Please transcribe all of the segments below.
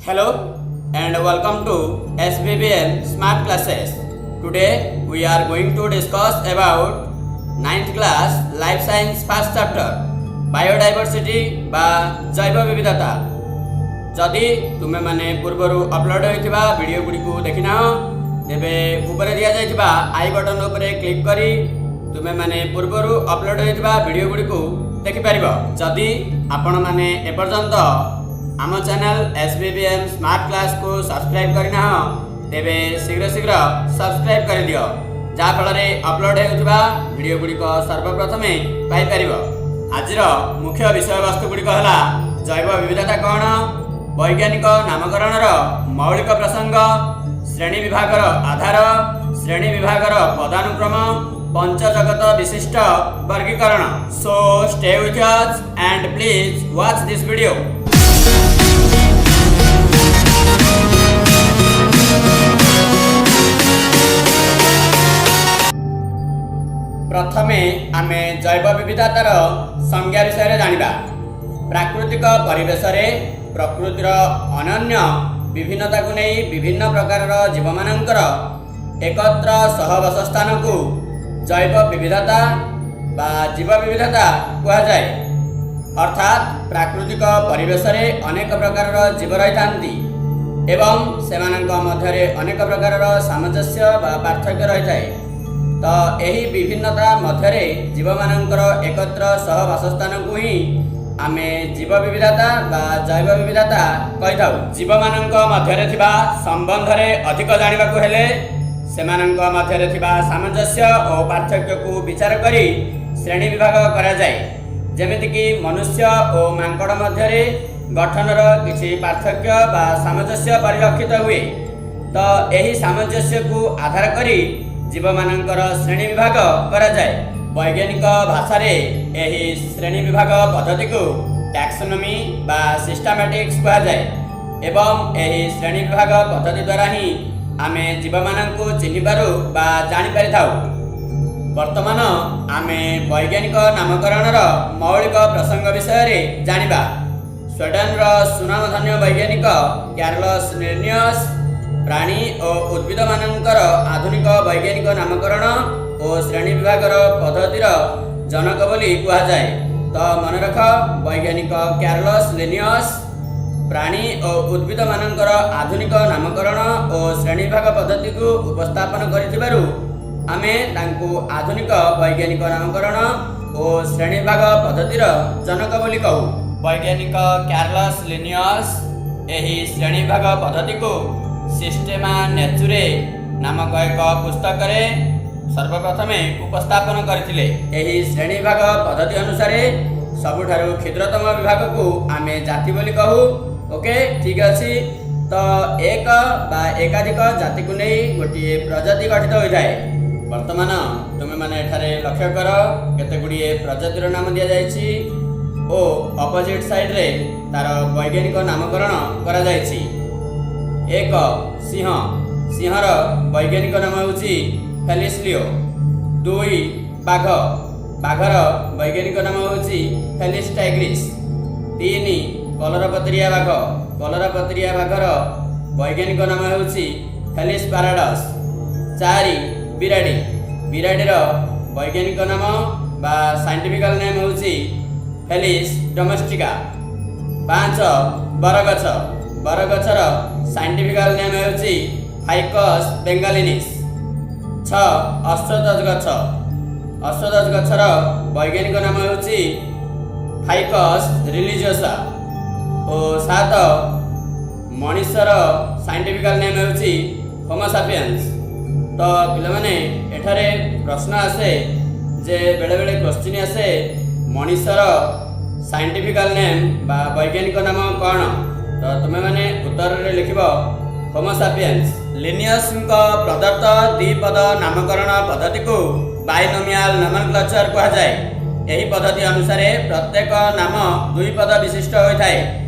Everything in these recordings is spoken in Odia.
Hello and welcome to SBBM Smart Classes. Today we are going to discuss about 9th class Life Science first chapter, Biodiversity ବା ଜୈବ ବିବିଧତା। ଯଦି ତୁମେମାନେ ପୂର୍ବରୁ ଅପଲୋଡ଼ ହୋଇଥିବା ଭିଡ଼ିଓ ଗୁଡ଼ିକୁ ଦେଖିନାହ, ତେବେ ଉପରେ ଦିଆଯାଇଥିବା I button ଉପରେ କ୍ଲିକ୍ କରି ତୁମେମାନେ ପୂର୍ବରୁ ଅପଲୋଡ଼ ହୋଇଥିବା ଭିଡ଼ିଓ ଗୁଡ଼ିକୁ ଦେଖିପାରିବ। ଯଦି ଆପଣମାନେ ଏପର୍ଯ୍ୟନ୍ତ ଆମ ଚ୍ୟାନେଲ୍ SBBM smart କ୍ଲାସ୍କୁ ସବସ୍କ୍ରାଇବ୍ କରିନାହ, ତେବେ ଶୀଘ୍ର ଶୀଘ୍ର ସବସ୍କ୍ରାଇବ୍ କରିଦିଅ, ଯାହାଫଳରେ ଅପଲୋଡ଼ ହେଉଥିବା ଭିଡ଼ିଓ ଗୁଡ଼ିକ ସର୍ବପ୍ରଥମେ ପାଇପାରିବ। ଆଜିର ମୁଖ୍ୟ ବିଷୟବସ୍ତୁ ଗୁଡ଼ିକ ହେଲା ଜୈବ ବିବିଧତା କ'ଣ, ବୈଜ୍ଞାନିକ ନାମକରଣର ମୌଳିକ ପ୍ରସଙ୍ଗ, ଶ୍ରେଣୀ ବିଭାଗର ଆଧାର, ଶ୍ରେଣୀ ବିଭାଗର ପଦାନୁକ୍ରମ, ପଞ୍ଚଜଗତ ବିଶିଷ୍ଟ ବର୍ଗୀକରଣ। So stay with us and please watch this video. ପ୍ରଥମେ ଆମେ ଜୈବ ବିବିଧତାର ସଂଜ୍ଞା ବିଷୟରେ ଜାଣିବା। ପ୍ରାକୃତିକ ପରିବେଶରେ ପ୍ରକୃତିର ଅନନ୍ୟ ବିଭିନ୍ନତାକୁ ନେଇ ବିଭିନ୍ନ ପ୍ରକାରର ଜୀବମାନଙ୍କର ଏକତ୍ର ସହବାସସ୍ଥାନକୁ ଜୈବ ବିବିଧତା ବା ଜୀବ ବିବିଧତା କୁହାଯାଏ। ଅର୍ଥାତ୍ ପ୍ରାକୃତିକ ପରିବେଶରେ ଅନେକ ପ୍ରକାରର ଜୀବ ରହିଥାନ୍ତି ଏବଂ ସେମାନଙ୍କ ମଧ୍ୟରେ ଅନେକ ପ୍ରକାରର ସାମଞ୍ଜସ୍ୟ ବା ପାର୍ଥକ୍ୟ ରହିଥାଏ। ତ ଏହି ବିଭିନ୍ନତା ମଧ୍ୟରେ ଜୀବମାନଙ୍କର ଏକତ୍ର ସହବାସସ୍ଥାନକୁ ହିଁ ଆମେ ଜୀବ ବିବିଧତା ବା ଜୈବ ବିବିଧତା କହିଥାଉ। ଜୀବମାନଙ୍କ ମଧ୍ୟରେ ଥିବା ସମ୍ବନ୍ଧରେ ଅଧିକ ଜାଣିବାକୁ ହେଲେ ସେମାନଙ୍କ ମଧ୍ୟରେ ଥିବା ସାମଞ୍ଜସ୍ୟ ଓ ପାର୍ଥକ୍ୟକୁ ବିଚାର କରି ଶ୍ରେଣୀ ବିଭାଗ କରାଯାଏ। ଯେମିତିକି ମନୁଷ୍ୟ ଓ ମାଙ୍କଡ଼ ମଧ୍ୟରେ ଗଠନର କିଛି ପାର୍ଥକ୍ୟ ବା ସାମଞ୍ଜସ୍ୟ ପରିଲକ୍ଷିତ ହୁଏ। ତ ଏହି ସାମଞ୍ଜସ୍ୟକୁ ଆଧାର କରି ଜୀବମାନଙ୍କର ଶ୍ରେଣୀ ବିଭାଗ କରାଯାଏ। ବୈଜ୍ଞାନିକ ଭାଷାରେ ଏହି ଶ୍ରେଣୀ ବିଭାଗ ପଦ୍ଧତିକୁ ଟ୍ୟାକ୍ସୋନୋମି ବା ସିଷ୍ଟମାଟିକ୍ସ କୁହାଯାଏ ଏବଂ ଏହି ଶ୍ରେଣୀ ବିଭାଗ ପଦ୍ଧତି ଦ୍ୱାରା ହିଁ ଆମେ ଜୀବମାନଙ୍କୁ ଚିହ୍ନିପାରୁ ବା ଜାଣିପାରିଥାଉ। ବର୍ତ୍ତମାନ ଆମେ ବୈଜ୍ଞାନିକ ନାମକରଣର ମୌଳିକ ପ୍ରସଙ୍ଗ ବିଷୟରେ ଜାଣିବା। ସ୍ୱିଡେନର ସୁନାମଧନ୍ୟ ବୈଜ୍ଞାନିକ କ୍ୟାରଲସ୍ ଲିନିୟସ୍ ପ୍ରାଣୀ ଓ ଉଦ୍ଭିଦମାନଙ୍କର ଆଧୁନିକ ବୈଜ୍ଞାନିକ ନାମକରଣ ଓ ଶ୍ରେଣୀ ବିଭାଗର ପଦ୍ଧତିର ଜନକ ବୋଲି କୁହାଯାଏ। ତ ମନେ ରଖ, ବୈଜ୍ଞାନିକ କ୍ୟାରଲସ୍ ଲିନିୟସ୍ ପ୍ରାଣୀ ଓ ଉଦ୍ଭିଦମାନଙ୍କର ଆଧୁନିକ ନାମକରଣ ଓ ଶ୍ରେଣୀ ବିଭାଗ ପଦ୍ଧତିକୁ ଉପସ୍ଥାପନ କରିଥିବାରୁ ଆମେ ତାଙ୍କୁ ଆଧୁନିକ ବୈଜ୍ଞାନିକ ନାମକରଣ ଓ ଶ୍ରେଣୀ ବିଭାଗ ପଦ୍ଧତିର ଜନକ ବୋଲି କହୁ। ବୈଜ୍ଞାନିକ କ୍ୟାରଲସ୍ ଲିନିୟସ୍ ଏହି ଶ୍ରେଣୀ ବିଭାଗ ପଦ୍ଧତିକୁ ସିଷ୍ଟେମା ନେଚୁରେ ନାମକ ଏକ ପୁସ୍ତକରେ ସର୍ବପ୍ରଥମେ ଉପସ୍ଥାପନ କରିଥିଲେ। ଏହି ଶ୍ରେଣୀ ବିଭାଗ ପଦ୍ଧତି ଅନୁସାରେ ସବୁଠାରୁ କ୍ଷୁଦ୍ରତମ ବିଭାଗକୁ ଆମେ ଜାତି ବୋଲି କହୁ। ଓକେ, ଠିକ ଅଛି। ତ ଏକ ବା ଏକାଧିକ ଜାତିକୁ ନେଇ ଗୋଟିଏ ପ୍ରଜାତି ଗଠିତ ହୋଇଥାଏ। ବର୍ତ୍ତମାନ ତୁମେମାନେ ଏଠାରେ ଲକ୍ଷ୍ୟ କର, କେତେ ଗୁଡ଼ିଏ ପ୍ରଜାତିର ନାମ ଦିଆଯାଇଛି ଓ ଅପୋଜିଟ୍ ସାଇଡ୍ରେ ତାର ବୈଜ୍ଞାନିକ ନାମକରଣ କରାଯାଇଛି। ଏକ, ସିଂହ। ସିଂହର ବୈଜ୍ଞାନିକ ନାମ ହେଉଛି ଫେଲିସ୍ ଲିଓ। ଦୁଇ, ବାଘ। ବାଘର ବୈଜ୍ଞାନିକ ନାମ ହେଉଛି ଫେଲିସ୍ ଟାଇଗ୍ରିସ୍। ତିନି, କଲରାପତରିଆ ବାଘ। କଲରାପତରିଆ ବାଘର ବୈଜ୍ଞାନିକ ନାମ ହେଉଛି ଫେଲିସ୍ ପାରାଡସ୍। ଚାରି, ବିରାଡ଼ି। ବିରାଡ଼ିର ବୈଜ୍ଞାନିକ ନାମ ବା ସାଇଣ୍ଟିଫିକାଲ ନେମ୍ ହେଉଛି ଫେଲିସ୍ ଡୋମେଷ୍ଟିକା। ପାଞ୍ଚ, ବରଗଛ। ବରଗଛର ସାଇଣ୍ଟିଫିକାଲ ନେମ୍ ହେଉଛି ଫାଇକସ୍ ବେଙ୍ଗାଲିନିସ୍। ଛଅ, ଅଶ୍ୱତ୍ଥ ଗଛ। ଅଶ୍ୱତ୍ଥ ଗଛର ବୈଜ୍ଞାନିକ ନାମ ହେଉଛି ଫାଇକସ୍ ରିଲିଜିଓସା। ଓ ସାତ, ମଣିଷର ସାଇଣ୍ଟିଫିକାଲ ନେମ୍ ହେଉଛି ହୋମୋସାପିଏନ୍ସ। ତ ପିଲାମାନେ, ଏଠାରେ ପ୍ରଶ୍ନ ଆସେ ଯେ ବେଳେବେଳେ କ୍ୱଶ୍ଚିନ୍ ଆସେ, ମଣିଷର ସାଇଣ୍ଟିଫିକାଲ ନେମ୍ ବା ବୈଜ୍ଞାନିକ ନାମ କ'ଣ? ତ ତୁମେମାନେ ଉତ୍ତରରେ ଲେଖିବ ହୋମୋସାପିଏନ୍ସ। ଲିନିୟସଙ୍କ ପ୍ରଦତ୍ତ ଦ୍ୱିପଦ ନାମକରଣ ପଦ୍ଧତିକୁ ବାଇନୋମିଆଲ ନୋମେନକ୍ଲେଚର କୁହାଯାଏ। ଏହି ପଦ୍ଧତି ଅନୁସାରେ ପ୍ରତ୍ୟେକ ନାମ ଦୁଇ ପଦ ବିଶିଷ୍ଟ ହୋଇଥାଏ।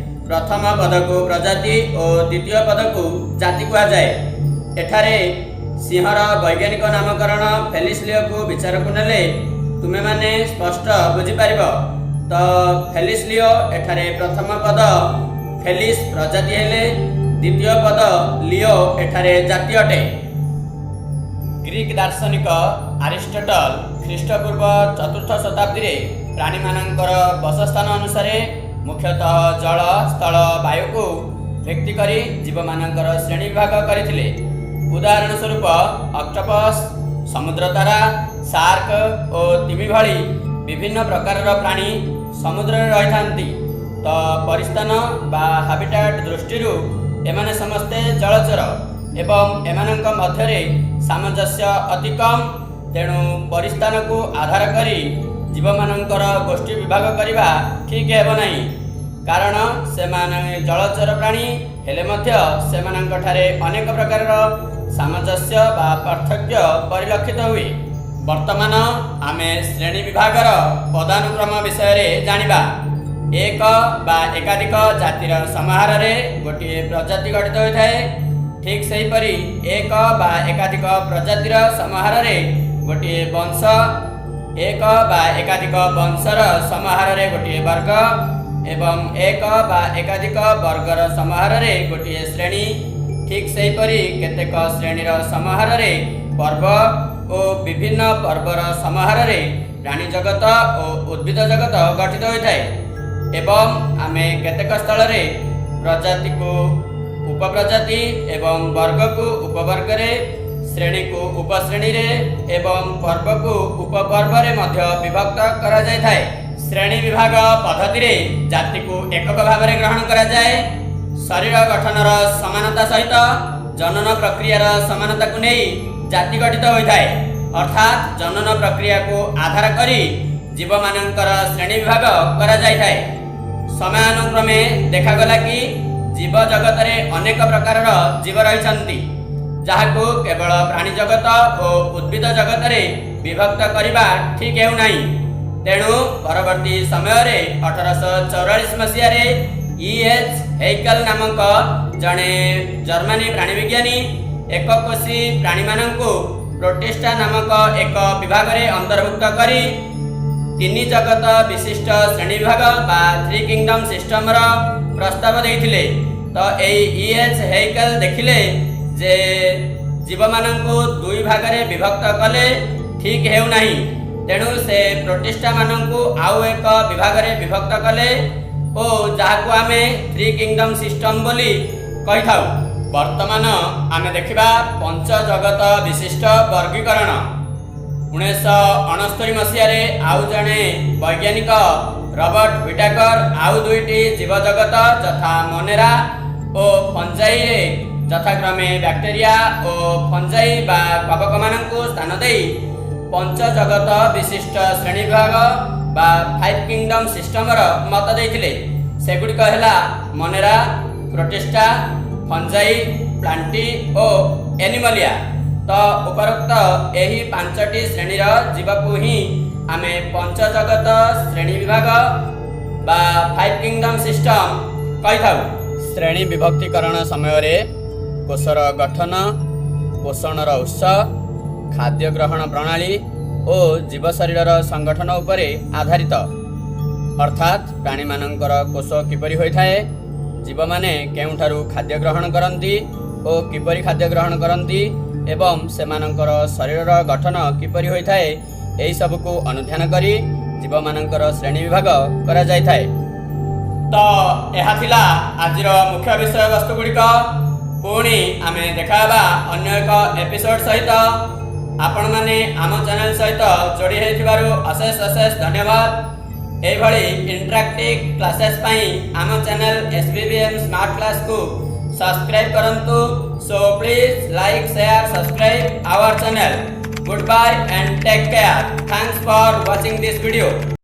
ପ୍ରଥମ ପଦକୁ ପ୍ରଜାତି ଓ ଦ୍ୱିତୀୟ ପଦକୁ ଜାତି କୁହାଯାଏ। ଏଠାରେ ସିଂହର ବୈଜ୍ଞାନିକ ନାମକରଣ ଫେଲିସ୍ ଲିଓକୁ ବିଚାରକୁ ନେଲେ ତୁମେମାନେ ସ୍ପଷ୍ଟ ବୁଝିପାରିବ। ତ ଫେଲିସ୍ ଲିଓ, ଏଠାରେ ପ୍ରଥମ ପଦ ଫେଲିସ୍ ପ୍ରଜାତି ହେଲେ ଦ୍ୱିତୀୟ ପଦ ଲିଓ ଏଠାରେ ଜାତି ଅଟେ। ଗ୍ରୀକ୍ ଦାର୍ଶନିକ ଆରିଷ୍ଟଟଲ ଖ୍ରୀଷ୍ଟପୂର୍ବ ଚତୁର୍ଥ ଶତାବ୍ଦୀରେ ପ୍ରାଣୀମାନଙ୍କର ବାସସ୍ଥାନ ଅନୁସାରେ, ମୁଖ୍ୟତଃ ଜଳ, ସ୍ଥଳ, ବାୟୁକୁ ଭିତ୍ତି କରି ଜୀବମାନଙ୍କର ଶ୍ରେଣୀ ବିଭାଗ କରିଥିଲେ। ଉଦାହରଣ ସ୍ୱରୂପ, ଅକ୍ଟୋପସ୍, ସମୁଦ୍ର ତାରା, ସାର୍କ ଓ ତିମି ଭଳି ବିଭିନ୍ନ ପ୍ରକାରର ପ୍ରାଣୀ ସମୁଦ୍ରରେ ରହିଥାନ୍ତି। ତ ପରିସ୍ଥାନ ବା ହାବିଟାଟ୍ ଦୃଷ୍ଟିରୁ ଏମାନେ ସମସ୍ତେ ଜଳଚର ଏବଂ ଏମାନଙ୍କ ମଧ୍ୟରେ ସାମଞ୍ଜସ୍ୟ ଅତି କମ୍। ତେଣୁ ପରିସ୍ଥାନକୁ ଆଧାର କରି ଜୀବମାନଙ୍କର ଗୋଷ୍ଠୀ ବିଭାଗ କରିବା ଠିକ୍ ହେବ ନାହିଁ, କାରଣ ସେମାନେ ଜଳଚର ପ୍ରାଣୀ ହେଲେ ମଧ୍ୟ ସେମାନଙ୍କଠାରେ ଅନେକ ପ୍ରକାରର ସାମଞ୍ଜସ୍ୟ ବା ପାର୍ଥକ୍ୟ ପରିଲକ୍ଷିତ ହୁଏ। ବର୍ତ୍ତମାନ ଆମେ ଶ୍ରେଣୀ ବିଭାଗର ପଦାନୁକ୍ରମ ବିଷୟରେ ଜାଣିବା। ଏକ ବା ଏକାଧିକ ଜାତିର ସମାହାରରେ ଗୋଟିଏ ପ୍ରଜାତି ଗଠିତ ହୋଇଥାଏ। ଠିକ୍ ସେହିପରି ଏକ ବା ଏକାଧିକ ପ୍ରଜାତିର ସମାହାରରେ ଗୋଟିଏ ବଂଶ, ଏକ ବା ଏକାଧିକ ବଂଶର ସମାହାରରେ ଗୋଟିଏ ବର୍ଗ ଏବଂ ଏକ ବା ଏକାଧିକ ବର୍ଗର ସମାହାରରେ ଗୋଟିଏ ଶ୍ରେଣୀ। ଠିକ୍ ସେହିପରି କେତେକ ଶ୍ରେଣୀର ସମାହାରରେ ପର୍ବ ଓ ବିଭିନ୍ନ ପର୍ବର ସମାହାରରେ ପ୍ରାଣୀ ଜଗତ ଓ ଉଦ୍ଭିଦ ଜଗତ ଗଠିତ ହୋଇଥାଏ। ଏବଂ ଆମେ କେତେକ ସ୍ଥଳରେ ପ୍ରଜାତିକୁ ଉପପ୍ରଜାତି ଏବଂ ବର୍ଗକୁ ଉପବର୍ଗରେ, ଶ୍ରେଣୀକୁ ଉପଶ୍ରେଣୀରେ ଏବଂ ପର୍ବକୁ ଉପପର୍ବରେ ମଧ୍ୟ ବିଭକ୍ତ କରାଯାଇଥାଏ। ଶ୍ରେଣୀ ବିଭାଗ ପଦ୍ଧତିରେ ଜାତିକୁ ଏକକ ଭାବରେ ଗ୍ରହଣ କରାଯାଏ। ଶରୀର ଗଠନର ସମାନତା ସହିତ ଜନନ ପ୍ରକ୍ରିୟାର ସମାନତାକୁ ନେଇ ଜାତି ଗଠିତ ହୋଇଥାଏ। ଅର୍ଥାତ୍ ଜନନ ପ୍ରକ୍ରିୟାକୁ ଆଧାର କରି ଜୀବମାନଙ୍କର ଶ୍ରେଣୀ ବିଭାଗ କରାଯାଇଥାଏ। ସମୟାନୁକ୍ରମେ ଦେଖାଗଲା କି ଜୀବ ଜଗତରେ ଅନେକ ପ୍ରକାରର ଜୀବ ରହିଛନ୍ତି, ଯାହାକୁ କେବଳ ପ୍ରାଣୀ ଜଗତ ଓ ଉଦ୍ଭିଦ ଜଗତରେ ବିଭକ୍ତ କରିବା ଠିକ୍ ହେଉନାହିଁ। ତେଣୁ ପରବର୍ତ୍ତୀ ସମୟରେ 1844 ମସିହାରେ ଇ ଏଚ୍ ହେଇକେଲ ନାମକ ଜଣେ ଜର୍ମାନୀ ପ୍ରାଣୀବିଜ୍ଞାନୀ ଏକକୋଷୀ ପ୍ରାଣୀମାନଙ୍କୁ ପ୍ରୋଟିଷ୍ଟା ନାମକ ଏକ ବିଭାଗରେ ଅନ୍ତର୍ଭୁକ୍ତ କରି ତିନି ଜଗତ ବିଶିଷ୍ଟ ଶ୍ରେଣୀ ବିଭାଗ ବା ଥ୍ରୀ କିଙ୍ଗଡମ୍ ସିଷ୍ଟମର ପ୍ରସ୍ତାବ ଦେଇଥିଲେ। ତ ଏଇ ଇ ଏଚ୍ ହେଇକେଲ ଦେଖିଲେ ଯେ ଜୀବମାନଙ୍କୁ ଦୁଇ ଭାଗରେ ବିଭକ୍ତ କଲେ ଠିକ୍ ହେଉନାହିଁ। ତେଣୁ ସେ ପ୍ରୋଟିଷ୍ଟାମାନଙ୍କୁ ଆଉ ଏକ ବିଭାଗରେ ବିଭକ୍ତ କଲେ ଓ ଯାହାକୁ ଆମେ ଥ୍ରୀ କିଙ୍ଗଡମ୍ ସିଷ୍ଟମ ବୋଲି କହିଥାଉ। ବର୍ତ୍ତମାନ ଆମେ ଦେଖିବା ପଞ୍ଚ ଜଗତ ବିଶିଷ୍ଟ ବର୍ଗୀକରଣ। 1969 ମସିହାରେ ଆଉ ଜଣେ ବୈଜ୍ଞାନିକ ରବର୍ଟ ହ୍ୱିଟାକର ଆଉ ଦୁଇଟି ଜୀବଜଗତ ଯଥା ମନେରା ଓ ଫଞ୍ଜାଇରେ ଯଥାକ୍ରମେ ବ୍ୟାକ୍ଟେରିଆ ଓ ଫଞ୍ଜାଇ ବା କବକମାନଙ୍କୁ ସ୍ଥାନ ଦେଇ ପଞ୍ଚଜଗତ ବିଶିଷ୍ଟ ଶ୍ରେଣୀ ବିଭାଗ ବା ଫାଇଭ୍ କିଙ୍ଗଡମ୍ ସିଷ୍ଟମର ମତ ଦେଇଥିଲେ। ସେଗୁଡ଼ିକ ହେଲା ମନେରା, ପ୍ରୋଟିଷ୍ଟା, ଫଞ୍ଜାଇ, ପ୍ଲାଣ୍ଟି ଓ ଏନିମଲିଆ। ତ ଉପରୋକ୍ତ ଏହି ପାଞ୍ଚଟି ଶ୍ରେଣୀର ଜୀବକୁ ହିଁ ଆମେ ପଞ୍ଚଜଗତ ଶ୍ରେଣୀ ବିଭାଗ ବା ଫାଇଭ୍ କିଙ୍ଗଡମ୍ ସିଷ୍ଟମ କହିଥାଉ। ଶ୍ରେଣୀ ବିଭକ୍ତିକରଣ ସମୟରେ କୋଷର ଗଠନ, ପୋଷଣର ଉତ୍ସ, ଖାଦ୍ୟ ଗ୍ରହଣ ପ୍ରଣାଳୀ ଓ ଜୀବ ଶରୀରର ସଂଗଠନ ଉପରେ ଆଧାରିତ। ଅର୍ଥାତ୍ ପ୍ରାଣୀମାନଙ୍କର କୋଷ କିପରି ହୋଇଥାଏ, ଜୀବମାନେ କେଉଁଠାରୁ ଖାଦ୍ୟ ଗ୍ରହଣ କରନ୍ତି ଓ କିପରି ଖାଦ୍ୟ ଗ୍ରହଣ କରନ୍ତି ଏବଂ ସେମାନଙ୍କର ଶରୀରର ଗଠନ କିପରି ହୋଇଥାଏ, ଏହିସବୁକୁ ଅନୁଧ୍ୟାନ କରି ଜୀବମାନଙ୍କର ଶ୍ରେଣୀ ବିଭାଗ କରାଯାଇଥାଏ। ତ ଏହା ଥିଲା ଆଜିର ମୁଖ୍ୟ ବିଷୟବସ୍ତୁ ଗୁଡ଼ିକ। ପୁଣି ଆମେ ଦେଖା ହେବା ଅନ୍ୟ ଏକ ଏପିସୋଡ ସହିତ। ଆପଣମାନେ ଆମ ଚ୍ୟାନେଲ ସହିତ ଯୋଡ଼ି ହୋଇଥିବାରୁ ଅଶେଷ ଅଶେଷ ଧନ୍ୟବାଦ। ଏଇଭଳି ଇଣ୍ଟରାକ୍ଟିଭ କ୍ଲାସେସ୍ ପାଇଁ ଆମ channel S B B M smart କ୍ଲାସକୁ ସବସ୍କ୍ରାଇବ୍ କରନ୍ତୁ। So please like, share, subscribe our channel. Good bye and take care. Thanks for watching this video.